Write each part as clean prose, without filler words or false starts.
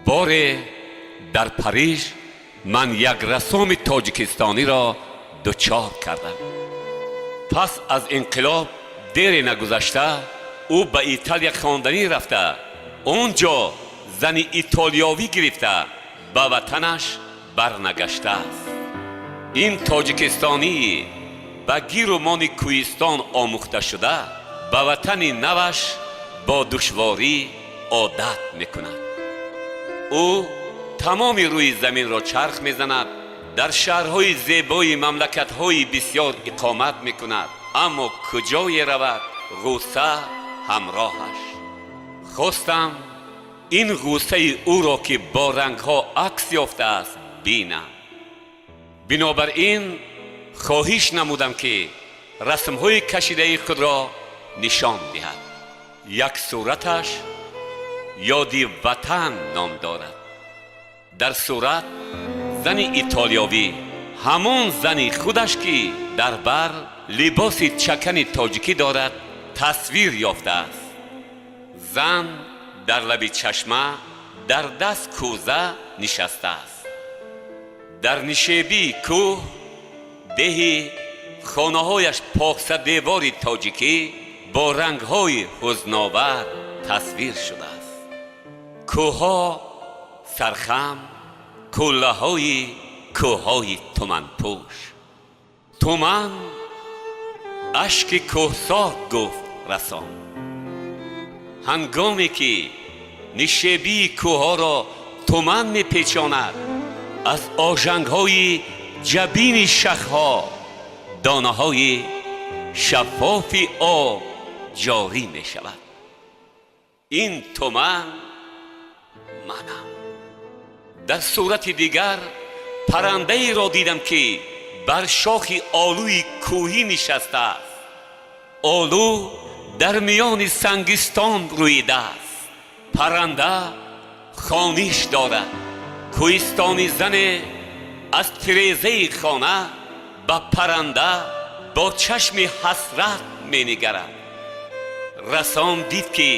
Боре дар Париж ман як рассоми тоҷикистониро дучор кардам. Пас аз инқилоб дере нагузашта, ӯ ба Италия хонданӣ рафта, он ҷо зани итолиёвӣ гирифта, ба ватанаш барнагаштааст. Ин тоҷикистонии ба гиру мони кӯҳистон омӯхташуда ба ватани наваш бо душворӣ одат мекунад. Ӯ тамоми рӯи заминро чарх мезанад, дар шаҳрҳои зебои мамлакатҳои бисьёр иқомат мекунад, аммо куҷое равад, ғусса ҳамроҳаш. Хостам ин ғуссаи ӯро, ки бо рангҳо акс ёфтааст, бинам. Бинобар ин хоҳиш намудам, ки расмҳои кашидаи худро нишон диҳад. Як сураташ «Ёди ватан» ном дорад. Дар сурат зани итолиёвӣ, ҳамон зани худаш, ки дар бар либоси чакани тоҷикӣ дорад, тасвир ёфтааст. Зан дар лаби чашма дар даст кӯза нишастааст. Дар нишебии кӯҳ деҳи хонаҳояш поксадевори тоҷикӣ бо рангҳои ҳузновар тасвир шудааст. Кӯҳҳо сархам, кӯллаҳои кӯҳҳои туманпӯш. Туман ашки кӯҳсор, гуфт рассом. Ҳангоме ки нишебии кӯҳҳоро туман мепечонад, аз ожангҳои ҷабини шахҳо донаҳои шаффофи об ҷорӣ мешавад. Ин туман манам. Дар сурати дигар паррандаеро дидам, ки бар шохи олӯи кӯҳӣ нишастааст. Олӯ дар миёни сангистон рӯидааст. Парранда хониш дорад. Кӯҳистони зане аз тирезаи хона ба парранда бо чашми ҳасрат менигарад. Рассом дид, ки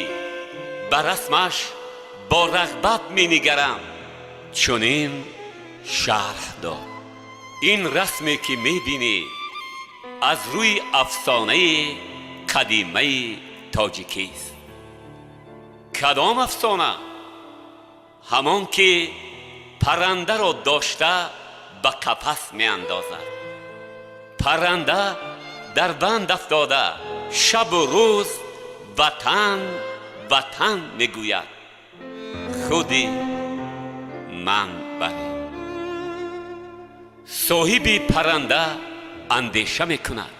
ба расмаш бо рағбат менигарам, чунин шарҳ дод: «Ин расме, ки мебинӣ, аз рӯи афсонаи қадимаи тоҷикист». Кадом афсона? Ҳамон, ки паррандаро дошта ба қафас меандозад. Парранда дар банд афтода, шабу рӯз «Ватан, ватан» мегӯяд. Худи ман, бале. Соҳиби парранда андеша мекунад,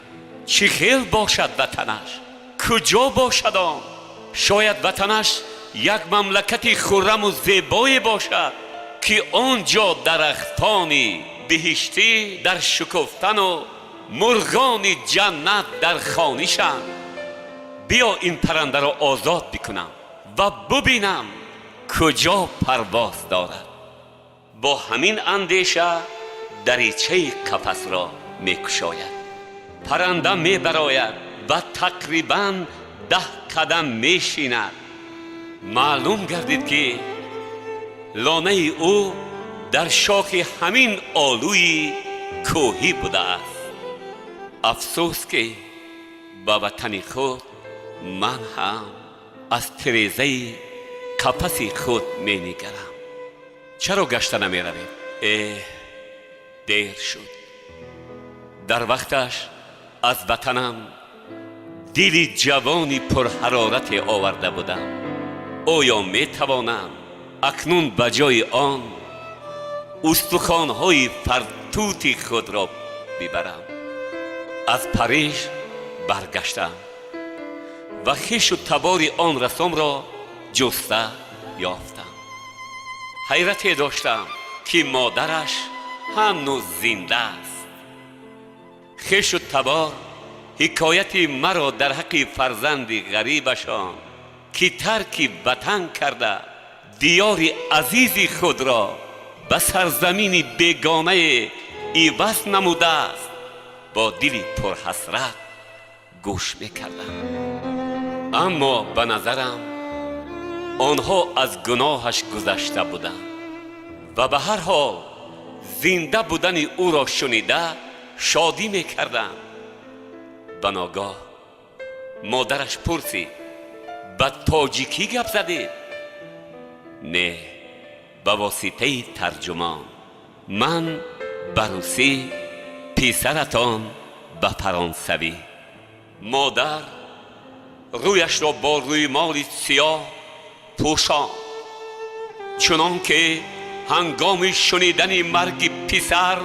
чӣ хел бошад ватанаш, куҷо бошад он. Шояд ватанаш як мамлакати хурраму зебое бошад, ки он ҷо дарахтони биҳиштӣ дар шукуфтану мурғони ҷаннат дар хонишанд. Биё, ин паррандаро озод бикунам ва бубинам, куҷо парвоз дорад. Бо ҳамин андеша даричаи қафасро мекушояд. Парранда мебарояд ва тақрибан 10 қадам мешинад. Маълум гардид, ки лонаи ӯ дар шохи ҳамин олӯи кӯҳӣ будааст. Афсӯс, ки ба ватани худ ман ҳам аз тирезаи қафаси худ менигарам. Чаро гашта намеравем? Эҳ, дер шуд. Дар вақташ аз ватанам дили ҷавони пурҳарорате оварда будам. Оё метавонам акнун ба ҷои он устухонҳои фартути худро бибарам? Аз Париж баргаштам ва хешу табори он рассомро ҷуста ёфтам. Ҳайрате доштам, ки модараш ҳанӯз зинда аст. Хешу табор ҳикояти маро дар ҳаққи фарзанди ғарибашон, ки тарки ватан карда, диёри азизи худро ба сарзамини бегонае иваз намудааст, бо дили пурҳасрат гӯш мекардам. Аммо ба назарам Онҳо аз гуноҳаш гузашта буданд ва ба ҳар ҳол зинда будани ӯро шунида шодӣ мекарданд. Ба ногоҳ модараш пурсид: «Ба тоҷикӣ гап задед?» «Не, ба воситаи тарҷумон. Ман ба русӣ, писаратон ба фаронсавӣ». Модар рӯяшро бо рӯймоли сиёҳ пӯшонд, чунон ки ҳангоми шунидани марги писар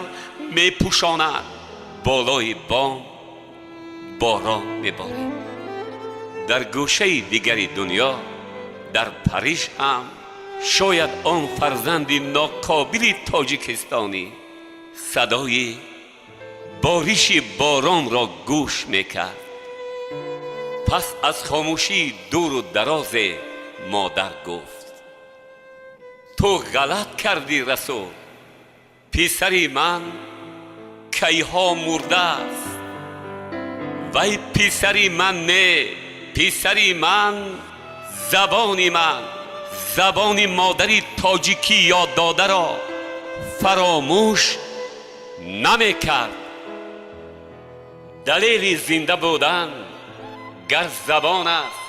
мепӯшонад. Болои бом борон меборид. Дар гӯшаи дигари дунё, дар Париж ҳам шояд он фарзанди нокобили тоҷикистонӣ садои бориши боронро гӯш мекард. Пас аз хомӯшии дуру дарозе модар гуфт: «Ту ғалат кардӣ, Расул. Писари ман кайҳо мурдааст. Вай писари ман не, писари ман забони ман, забони модари тоҷикӣ ёд додаро фаромӯш намекард. Далели зинда будан гар забон аст,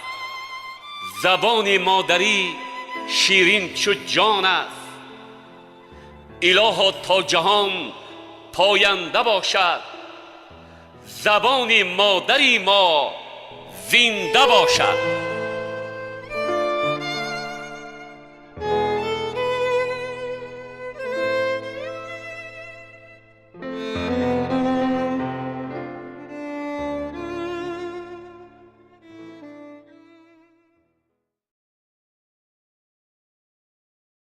забони модарӣ ширин чу ҷон аст. Илоҳо, то ҷаҳон поянда бошад, забони модари мо зинда бошад».